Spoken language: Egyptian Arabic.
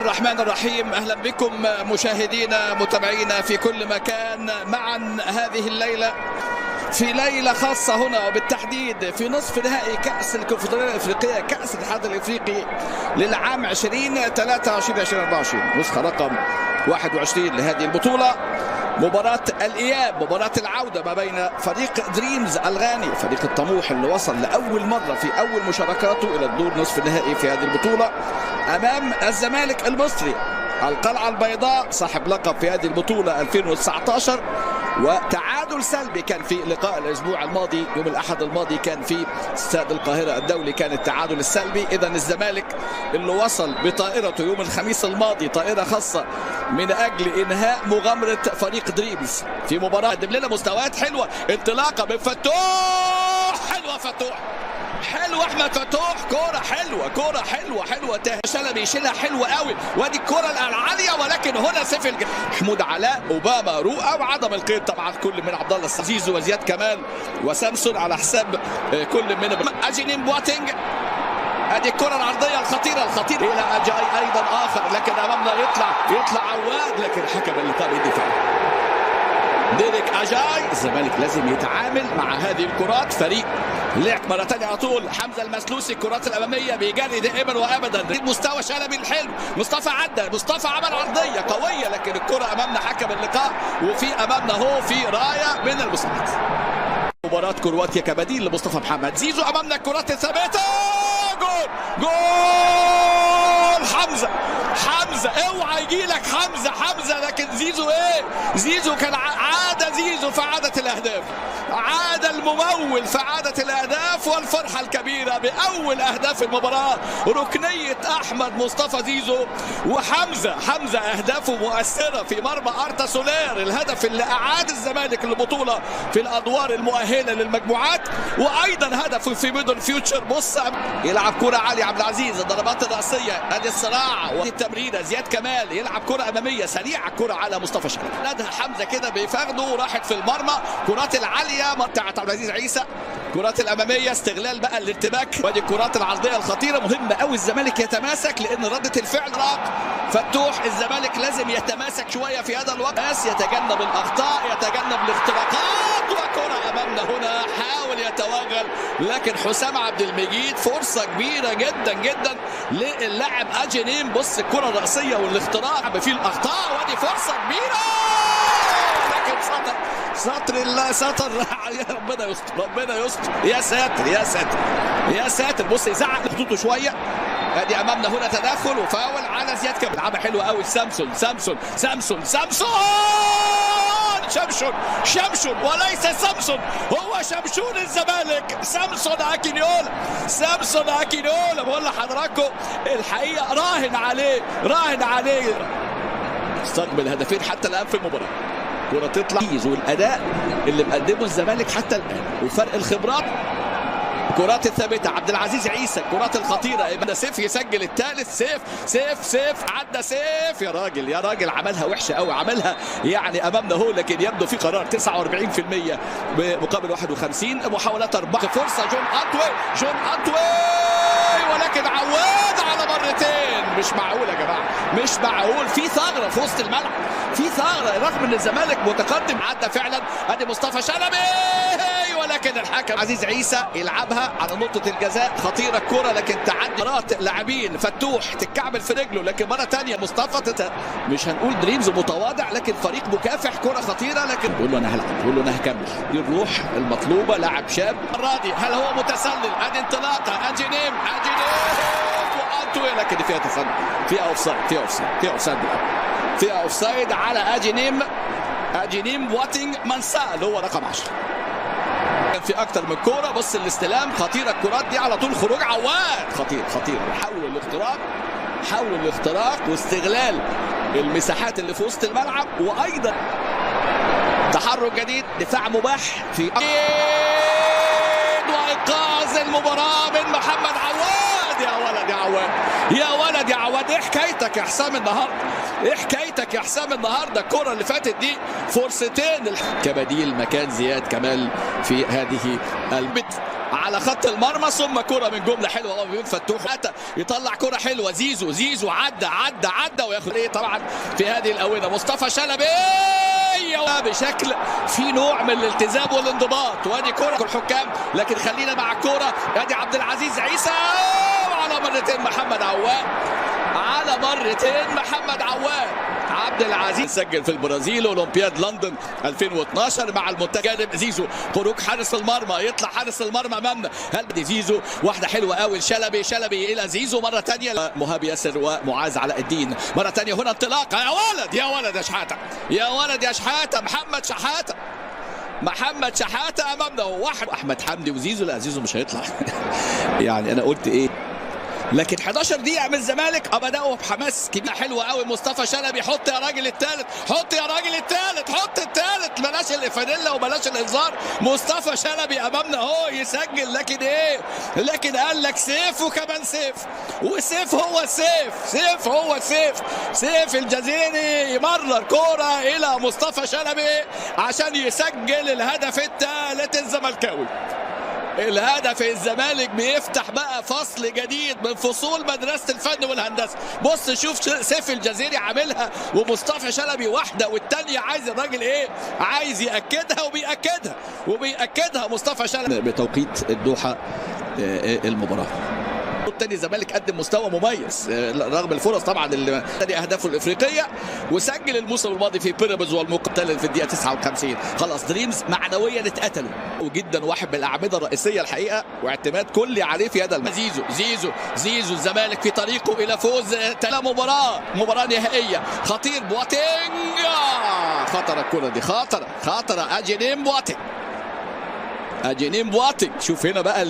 الرحمن الرحيم. أهلا بكم مشاهدينا متابعينا في كل مكان معا هذه الليلة، في ليلة خاصة هنا وبالتحديد في نصف نهائي كأس الكونفدرالية الأفريقية، كأس الاتحاد الأفريقي للعام 2023 2024، نسخة رقم 21 لهذه البطولة. مباراة الإياب، مباراة العودة ما بين فريق دريمز الغاني، فريق الطموح اللي وصل لأول مرة في أول مشاركاته إلى الدور نصف النهائي في هذه البطولة، أمام الزمالك المصري القلعة البيضاء صاحب لقب في هذه البطولة 2019، وتعادل سلبي كان في لقاء الأسبوع الماضي يوم الأحد الماضي كان في استاد القاهرة الدولي، كان التعادل السلبي. إذا الزمالك اللي وصل بطائرته يوم الخميس الماضي، طائرة خاصة من أجل إنهاء مغامرة فريق دريمز في مباراة قدم لنا مستويات حلوة. انطلاقة من فتوح، حلوة فتوح، حلو احمد فتوح، كورة حلوة، كورة حلوة حلوة، شلبي يشيلها حلوة قوي، وادي الكورة العالية ولكن هنا سيف محمود علاء، اوباما، رؤى، وعدم القيد طبعا كل من عبد الله زيزو وزياد كمال وسامسون على حساب كل من اجينين بواتينج. ادي الكره العرضية الخطيرة الخطيرة الى اجاي ايضا اخر، لكن امامنا يطلع عواد، لكن حكم اللقاء بيدفع ديريك اجاي. الزمالك لازم يتعامل مع هذه الكرات، فريق لعب مرة ثانية على طول حمزة المسلوسي، الكرات الأمامية بيجري دائما وأبدا، مستوى شلبي الحلو، مصطفى عدى، مصطفى عمل عرضية قوية لكن الكرة أمامنا حكم اللقاء، وفي أمامنا هو في راية من المساعد. مباراة كرواتيا كبديل لمصطفى محمد. زيزو أمامنا الكرات الثابتة، جول جول حمزة، حمزة اوعى يجي لك حمزة، حمزة لكن زيزو ايه، زيزو كان عاد زيزو فعادت الأهداف، عاد الممول فعادت الأهداف، والفرحة الكبيرة بأول أهداف المباراة ركنية أحمد مصطفى زيزو وحمزة. حمزة أهدافه مؤثرة في مرمى أرتا سولير، الهدف اللي أعاد الزمالك للبطولة في الأدوار المؤهلة للمجموعات، وأيضا هدف في ميدل فيوتشر. بص يلعب كرة عالية عبد العزيز، الضربات الرأسية، ادي الصراع والتمريرة، زياد كمال يلعب كرة أمامية سريعة، كرة على مصطفى شلبي، ندها حمزة كده بفخده وراحت في المرمى. كرات العالية بتاعت عبد العزيز عيسى، كرات الأمامية استغلال بقى الارتباك، وادي الكرات العرضية الخطيرة. مهمة قوي الزمالك يتماسك لأن ردة الفعل راق فتوح. الزمالك لازم يتماسك شوية في هذا الوقت، بس يتجنب الأخطاء، يتجنب الاختراقات. وكرة أمامنا هنا حاول يتوغل لكن حسام عبد المجيد، فرصة كبيرة جدا جدا للاعب أجينيم. بص الكرة الرأسية والاختراق فيه الأخطاء، وادي فرصة كبيرة لكن سطر سطر الله سطر يا ربنا يستر، ربنا يستر، يا ساتر يا ساتر يا ساتر. بص يزعق خطوطه شوية، ادي امامنا هنا تدخل وفاول على زياد كمال، لعبه حلوة قوي سامسون سامسون سامسون سامسون شمشون شمشون وليس سامسون، هو شمشون الزمالك، سامسون اكينيولا، سامسون اكينيولا. بقول لحضراتكم الحقيقة راهن عليه، راهن عليه. استقبل هدفين حتى الان في المباراة، كرة تطلع والاداء اللي مقدمه الزمالك حتى الان وفرق الخبرات. كرات الثابتة عبد العزيز عيسى، الكرات الخطيرة، يبقى سيف يسجل الثالث، سيف سيف سيف عدى سيف، يا راجل يا راجل عملها وحشة قوي، عملها يعني امامنا هو، لكن يبدو في قرار 49% مقابل 51، محاولات 4، فرصة جون أنتوي، جون أنتوي ولكن عواد على مرتين. مش معقول يا جماعة، مش معقول، في ثغره في وسط الملعب، في ثغره رغم ان الزمالك متقدم. عدى فعلا ادي مصطفى شلبي ولكن الحكم عزيز عيسى يلعبها على نقطة الجزاء، خطيرة الكرة لكن تعدي مرات لاعبين، فتوح تتكعبل في رجله لكن مرة ثانية مصطفى مش هنقول دريمز متواضع لكن فريق مكافح، كرة خطيرة لكن بيقول له انا هلعب، بيقول له انا هكمل، دي الروح المطلوبة، لاعب شاب الراضي. هل هو متسلل؟ ادي انطلاقة اجينيم، اجينيم وانتوي لكن فيها تسلل، فيها offside، فيها offside، فيها offside، فيها offside على اجينيم، اجينيم واتينج منسا اللي هو رقم 10. كان في اكتر من كورة، بص الاستلام خطيرة، الكرات دي على طول خروج عواد، خطير خطير، حاولوا الاختراق، حاولوا الاختراق واستغلال المساحات اللي في وسط الملعب، وايضا تحرك جديد، دفاع مباح في وانقاذ المباراة من محمد عواد. يا ولد يا عواد، يا ولد يا عواد، ايه حكايتك يا حسام النهارده؟ ايه حكايتك يا حسام النهارده؟ الكره اللي فاتت دي فرصتين كبديل مكان زياد كمال في هذه البت. على خط المرمى، ثم كره من جملة حلوة قوي من فتوح، يطلع كره حلوة زيزو، زيزو عدى عدى عدى وياخد ايه طبعا في هذه الاونة مصطفى شلبي بشكل في نوع من الالتزام والانضباط. وادي كره الحكام، لكن خلينا مع الكورة. ادي عبد العزيز عيسى على مرتين محمد عواد، على مرتين محمد عواد. عبد العزيز سجل في البرازيل اولمبياد لندن 2012 مع المنتخب. زيزو خروج حارس المرمى، يطلع حارس المرمى امامنا. هل دي زيزو واحدة حلوة قوي لشلبي، شلبي الى زيزو مرة ثانية، مهاب ياسر ومعاذ علاء الدين مرة ثانية. هنا انطلاقة، يا ولد يا ولد يا شحاته، يا ولد يا شحاته، محمد شحاته، محمد شحاته امامنا. واحد احمد حمدي وزيزو، لا زيزو مش هيطلع يعني انا قلت ايه، لكن 11 دقيقة من الزمالك بدأوا بحماس كبير. حلوة قوي مصطفى شلبي، حط يا راجل الثالث، حط يا راجل الثالث، حط الثالث، بلاش الفانيلا وبلاش الإنذار. مصطفى شلبي أمامنا اهو يسجل، لكن إيه؟ لكن قال لك سيف وكمان سيف، وسيف هو سيف، سيف هو سيف، سيف الجزيري يمرر كورة إلى مصطفى شلبي عشان يسجل الهدف الثالث الزملكاوي. الهدف الزمالك بيفتح بقى فصل جديد من فصول مدرسة الفن والهندسة. بص شوف سيف الجزيري عاملها ومصطفى شلبي واحدة والتانية، عايز الراجل ايه؟ عايز يأكدها وبيأكدها وبيأكدها مصطفى شلبي بتوقيت الدوحة المباراة. الثاني الزمالك قدم مستوى مميز رغم الفرص طبعا اللي اهدافه الافريقية، وسجل الموسم الماضي في بيراميدز والمقتل في الدقيقة 59. خلاص دريمز معنويا اتقتلوا وجدا، واحد من الاعمدة الرئيسية الحقيقة واعتماد كلي عليه في هذا. زيزو زيزو زيزو، الزمالك في طريقه الى فوز مباراة، مباراة نهائية. خطير بواتينج، خطر الكره دي، خطره خطره اجينيم بواتينج، اجينيم بواتينج. شوف هنا بقى